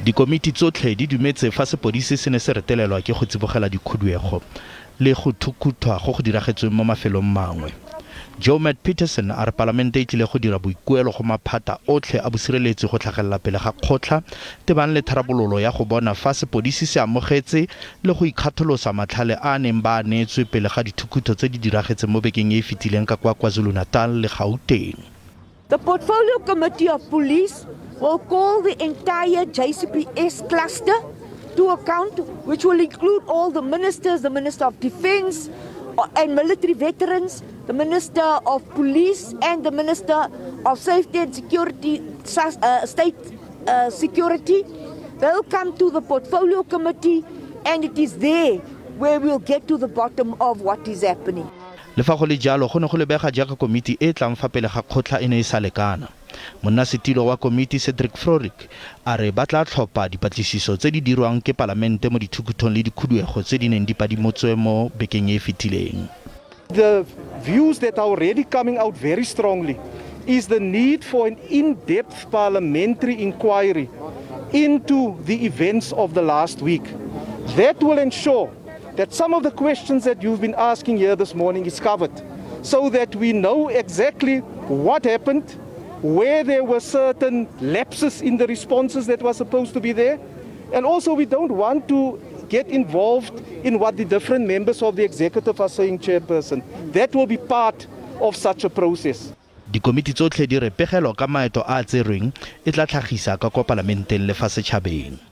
Dikomiti tsotlhe di dumetse fa sepodisi se ne se retelelwa ke go tsibogela dikhuduego le go thukhuthwa go go diragetsweng mo mafelong mangwe. Joemat-Pettersson a re palamente e tlile go dira boikuelo go maphata otlhe a bosireletsi go tlhagelela pele ga kgotlha tebang le tharabololo ya go bona fa sepodisi se amogetse le go ikgatholosa matlhale a a neng ba a neetswe pele ga dithukhutho tse di diragetseng mo bekeng e e fetileng ka kwa KwaZulu-Natal le Gauteng. The Portfolio Committee of Police will call the entire JCPS cluster to account, which will include all the ministers, the Minister of Defense and Military Veterans, the Minister of Police, and the Minister of Safety and Security, State Security. They'll come to the Portfolio Committee, and it is there where we'll get to the bottom of what is happening. Le fa go le jalo, go ne go lebega jaaka komiti e e tlang fa pele ga kgotla e ne e sa lekana. Monnasetilo wa komiti Cedric Frolick a re ba tla tlhopha dipatlisiso tse di dirwang ke palamente mo dithukhuthong le dikhuduego tse di neng di padimotswe mo bekeng e e fetileng. The views that are already coming out very strongly is the need for an in-depth parliamentary inquiry into the events of the last week. That will ensure that some of the questions that you've been asking here this morning is covered, so that we know exactly what happened, where there were certain lapses in the responses that were supposed to be there, and also we don't want to get involved in what the different members of the executive are saying, Chairperson. That will be part of such a process. Dikomiti tsotlhe di re pegelo ka maeto a a tserweng e tla tlhagisa ka kwa palamenteng le fa setšhabeng.